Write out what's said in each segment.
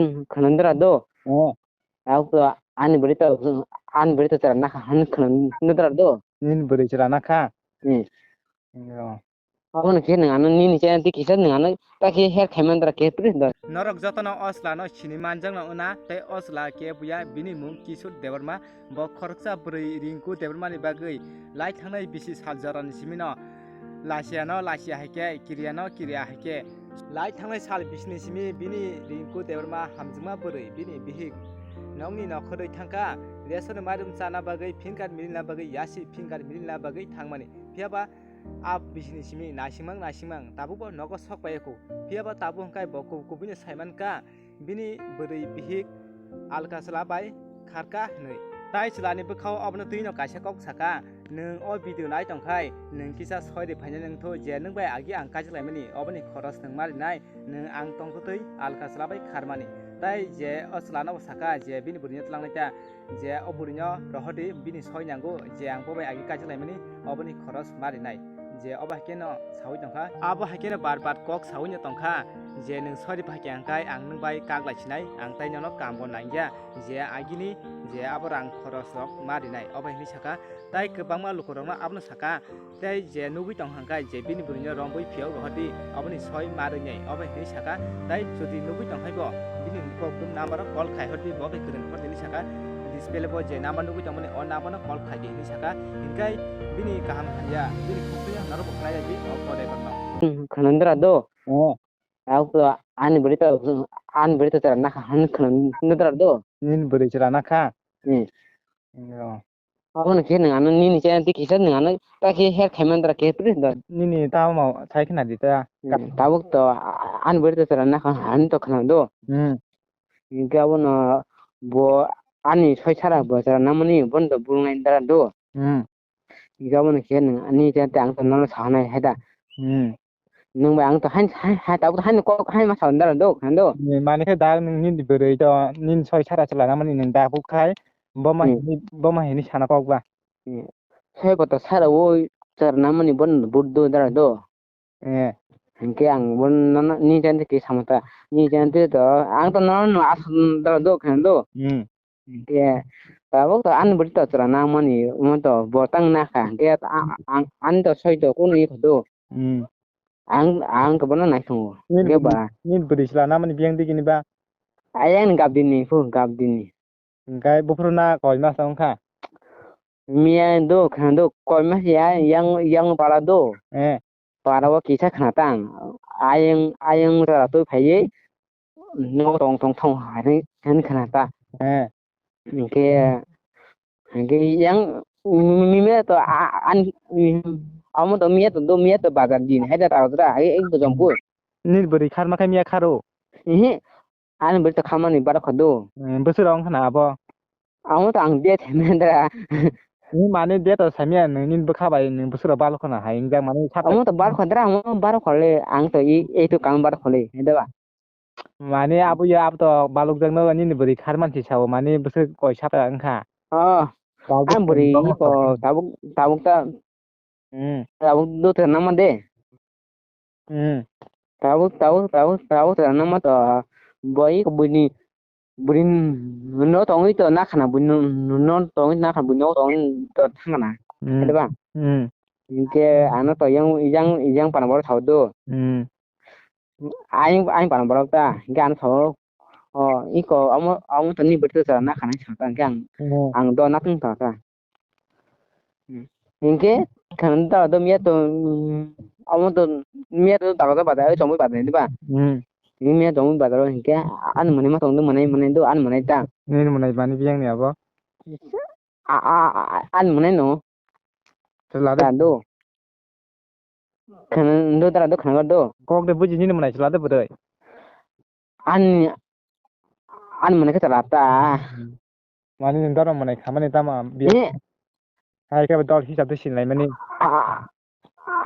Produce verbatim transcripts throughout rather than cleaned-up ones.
Hmm, khwnandra do. Oh. Ako ani bwrwi to, ani bwrwi to chwra nakha hwn khwnandra do. Nini bwrwi chwra nakha? Hmm. Yo. Abono khe nwng ano nini channel tei kisa nwng ano ta khe her khaimandra khe please do. Norok jotono o chwlano sini manjakno wna tei o chwla khe buya bini mung Kishore Debbarma. Bo khoroksa bwrwi Rinku Debbarmani bagwi lai thangnai bisi sal jorani simino lasiano lasia hai khe, kiriano kiria hai khe. Lai thangnai sal bisini simi bini Rinku Debbarma hamjakma bwrwi bini bihik nokni nokhorwi thangkha. Resoni mairum chana bagwi, finger milina bagwi, yasi finger milina bagwi thangmani. Phiyaba a bisini simi naisingmang naisingmang tabukbo nogo sok pai kho. Phiyaba tabuk hwnkhe bo ku-, kubui no saimankha. Bini bwrwi bihik alka chwla bai kharka hwnwi. Tai chwlani bwkhao abono twino kaisa kok saka, "Nwng o video nai tongkhai, nwng kisa soi ri phainai nwngthu je nwng bai agi ang kaijaklaimani, oboni khoros nwng ma rinai, nwng ang tongtwtwi alka chwla bai kharmani." Tai je o chwlano bo saka je bini bwrwino twlangnai ta, je o bwrwino rohordi bini soi nango je ang bo bai agi kaijaklaimani, oboni khoros ma rinai. Je obo hai kheno saui tongkha, abo hai kheno bar bar kok saui no tongkha je, "Nwng sori bai khe ang kai ang nwng bai kak lai sinai, ang tai nono kam bo nangya, je agini je abo rang khoros rok ma rinai," obo hinwi saka. Tai kwbangma lukurokno abono saka, tei je nugui tong hangkai je bini bwrwino rombui phiyok rohordi, oboni soi ma rwnai, obo hinwi saka. Tai jodi nugui tongkhai bo bini kok number o call khai hordi, bo bai kwrwng hordi hinwi saka. Display bo je number nugui tongmani o number no call khai di hinwi saka. Hinkai bini kaham hamya, bini khukui hamya rok bo khlai di o call record no. Hmm, khwnandra do. Oh. Ako ani bwrwi to, ani bwrwi to chwra nakha hwn khwnandra do. Nini bwrwi chwra nakha? Hmm. Yo. Abono khe nwng ano nini channel tei kisa nwng ano ta khe her khaimandra khe please do. Nini tamo sai khna di ta. Hmm, tabuk to a-, ani bwrwi to chwra nakha hwn to khwnando. Hmm. Hinkhe abono bo ani soi sara bo chwra nangmani bono to bulnai dara do. Hmm. Hinkhe abono khe nwng ani channel tei ang to nono sahanai hai da. Hmm. Nwng bai ang to hain, hain, hain, tabuk hain kok hain ma saundar do, khando. Ni mani khe da nini bwrwi to, nini soi sara chwla nangmani nwng da buk khai, bo ma Hmm. hini, bo ma hini sana kok ba. Hmm. Soi koto sara o chwla nangmani bon bud do dara do. Eh. Hinkhe ang bon nono ni jan ke samata, ni jan te to, ang to nono no asam dara do, khando. Hmm. Hinkhe tabuk to ani bwrwi to chwla nangmani, omo to bo tang nakha. Hinkhe a-, a-, ang, ani to soi to kunu ikho do. Hmm. Ang, ang to bono naikhungo. Nini Hinkhe bwrwi, ba nini bwrwi chwla nangmani biyang digini ba? Ayang ni gabdini phu, gabdini. Hinkhe buphuru na koi mas wngkha? Miya do, khana do, koi mas ya, yang, yang para do. Eh. Para o kisa khana tang. Ayang, ayang jora twi phaiwi. Nogo tong tong thong hai, hai khana ta. Eh. Hinkhe, hinkhe yang mi-, mi-, miya to a-, a-, an, mm, amo to miya to do, miya to bazar din hai da ta da, hai ek do jompu. Nini bwrwi kharma khe miya kharo? Ehe. Ani bwrwi to kharmani bara kho do. Eh, bwswk rong khana abo? Amo to ang de themendra. Ni mane de to samya nini bwkha bai ni bwswk rok balo khana hai ingjak mani sata. Amo to bar khodra, amo bar khole, ang to i, ei to kam bar khole, hai da ba? Mane abo ya, abo to balok jak no nini bwrwi khar mansi sao, mane bwswk koi sata wngkha. Oh, ang bwrwi ko tabuk, tabuk ta, hmm, tabuk do thwna ma de. Hmm. Tabuk, tabuk, tabuk, tabuk thwna ma to boi ko bwrwi, bwrwi no tongwi to nakhana bwrwi no, no tongwi nakhana bwrwi no tongwi to thangana. Hmm. Hai da ba? Hmm. Hinkhe ano to yang, yang, yang pana boro sao do. Hmm. Ayang, ayang pana borok ta, hinkhe ano sao, o, iko, omo, omo to ni bwtwi to chwla nakha nai sao ta, hinkhe ang, hmm, ang do nakung sao ta. Hmm. Hinkhe, khana ta do miya to, mm, omo to miya to dago do bazar, chongwi bazar ni ba? Hmm. Ni miya chongwi bazar o hinkhe, ani mwnai ma tong do, mwnai, mwnai do, ani mwnai ta. Nini mwnai mani biyang ni abo? A, a, a, ani mwnai no. Chwla de. Ta do. Khana do dara do khana do. Kok de buji nini mwnai chwla de bwrwi. Ani, ani mwnai khe chwla ta. Hmm. Mani nwng dara mwnai khamani tamo bi-, eh, hai khe dol hisab de sinlai mani. A, a,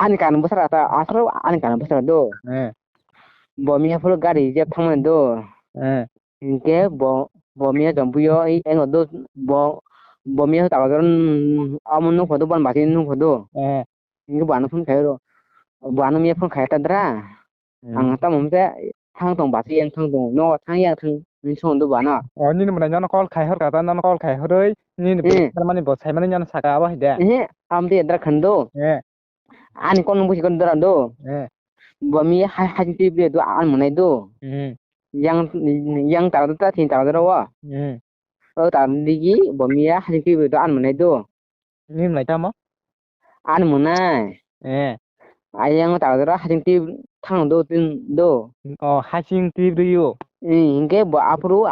ani kan bwsara ta, aswk ani kan bwsara do. Eh. Bo miya phuru gari jeb thangmani do. Eh. Hinkhe bo, bo miya jompuyo, i eno do, bo, bo miya ta bazar, mm, amo nukho do, bon bati nukho do. Eh. Hinkhe bo ano phone khairo. Bo ano miya phone khai ta dra. Hmm. Ang tamo hwnse thang tong bati yang thang tong, no thang yang thang. Nini song do bana. O nini mwnai nono call khai hor kata, nono call khai horoi nini Hmm. Mani bo saimani nono saka abo hai de. Ehe, am de dra khando. Eh. Ani kon busi kon dra do. Eh. Bo mi hai hai ti bre do an mwnai do. Hmm. Yang yang ta do ta tin ta do wa. Hmm. O ta digi bo mi ya hai ti bre do an mwnai do. Nini mwnai tamo? Ani mwnai. Eh. Ayang ta do ra hasing ti thang do tin do. O hasing ti do yo. Eh, hingke bo aphuru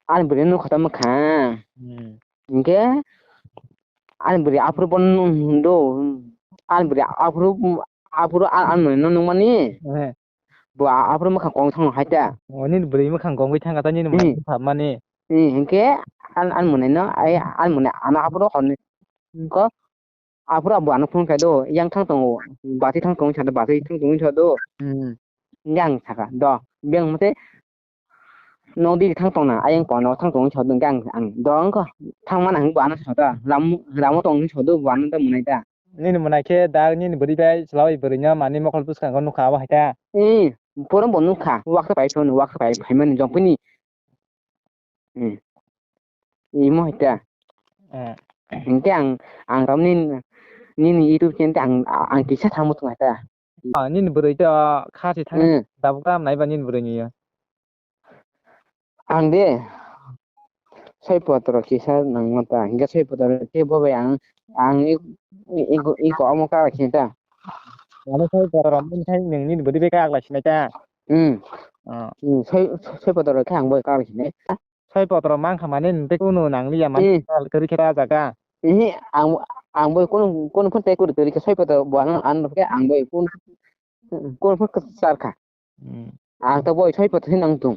ani bwrwi no khata mokha. Hmm. Hingke ani bwrwi aphuru bon do. Ani bwrwi aphuru aphuru ani mwnai no nungmani. Eh. Bo a-, aphuru mwkhang kong thangno hai ta. O, nini bwrwi mwkhang kongwi thangkha ta nini Hmm. Mwnai thapmani. Hmm, hinkhe an, an mwnai no, ai, an mwnai ano aphuru hor ni. Ko, aphuru abo ano phone khai do, yang thang tongo, bati thang tongo sa do, bati thang tongo sa do. Hmm. Yang saka, do, beng mate, no di thang tongna, ayang kono thang tongo sa do, gang ang, do ang ko, thang mana hing bo ano sa do, lam, lamo tong sa do, bo ano ta mwnai ta. Nini mwnai khe da nini bwrwi bai chwla bai bwrwi no manwi mokol bwskango nukha abo hai ta. Eh, borok bo nukha, waksa pai phano, waksa pai phaimani jongpini. Hmm. Imo hai ta. Eh. Hinkhe ang, ang tamni nini YouTube channel ang, ang kisa thangmo thung hai ta. Ah, nini bwrwi to kha se thang Hmm. Dabuk tam nai ba nini bwrwi ni. Ang de soi potro kisa nangma ta, hingke soi potro khe bo bai ang, ang i, i, i, i ko omo kara khe ta. Ano soi potro mani khai nang nini bwrwi bai kak lai sinai ta. Hmm. Ah. Hmm, soi, soi potro khe ang bai kak lai sinai. Soi potro mang kha mani nte kunu nang liya mani Hmm. Kal kari khe ta jaga. Ihi, ang, ang bai kunu, kunu phun te kuri kari khe soi potro bo ano, ano khe ang bai kunu, kunu phun sar kha. Hmm. Ang to boi soi potro nang tung.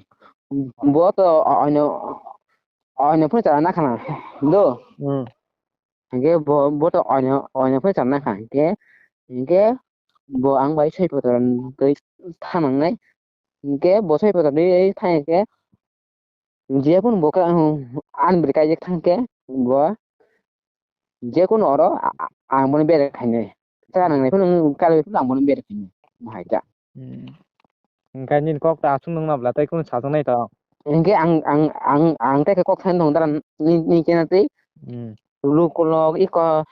Bo to o-, oino, oino phone chara na khana. Do. Hmm. Hingke bo, bo to oino, oino phone chara na kha. Hingke, hingke bo ang bai soi potro twi thanang nai. Hingke bo soi potro twi thanai khe. Jepun bo ka, ang, ang bwrwi kaijak thangkhe, bo jekunu oro a-, a-, ang bono bere khainai. Chana nangnai phano wng kal phano ang bono bere khainai. Mo hai ta. Hmm. Hingkhe nini kok ta aswk nung nabla tei kunu sajak nai to. Hingkhe ang, ang, ang, ang tei khe kok thani thong dara ni, ni kena tei. Hmm. Lukulok iko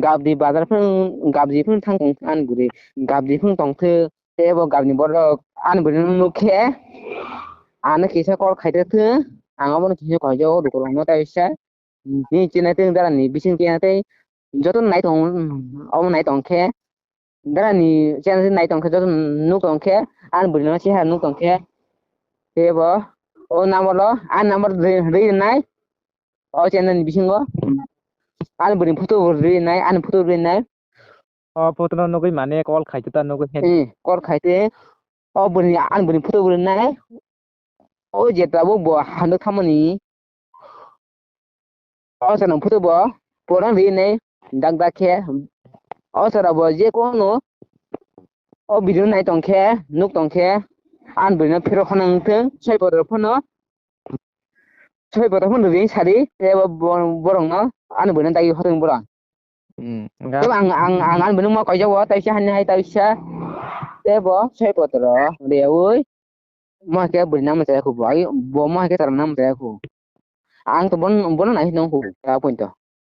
gabdi bazar phano, gabdi phano thang tong ani bwrwi. Gabdi phano tong thwi. Tei bo gabni borok ani bwrwino nukhe, ano kisa call khaitwtwng, ang obono kisa koijago lukurokno tei sa, nini chinai tei darani bising chinai tei joto nai tong, omo nai tongkhe, darani chinai tei nai tongkhe, joto nuk tongkhe, ani bwrwino cheha nuk tongkhe, tei bo o number o, ani number rwi, rwi nai, o channel ni bisingo, ani bwrwini photo bo rwi nai, ani photo rwi nai. O photo no nugwi mane call khaito ta nugwi he. Hmm, call khaite. O bwrwini, ani bwrwini photo bo rwi nai. O je tabuk bo handwk thamani. O chwla photo bo porang ri nai dak dak khe. O chwla bo je kono o video nai tong khe, nuk tong khe, ani bwrwino phirok khana wng thung, soi kotor phano. Soi kotor phano ri sadi, tei bo, bo, borokno ani bwrwino dagi hotong borok. Hmm, wngkha. Tei ang, ang, ang ani bwrwino ma koijago, taisa hani hai taisa. Tei bo soi kotor reui. Mo hai khe bwrwi nang machaya khu bo, ai bo mo hai khe chwla nang machaya khu. Ang to bon, bono nai nang khu, ta point to.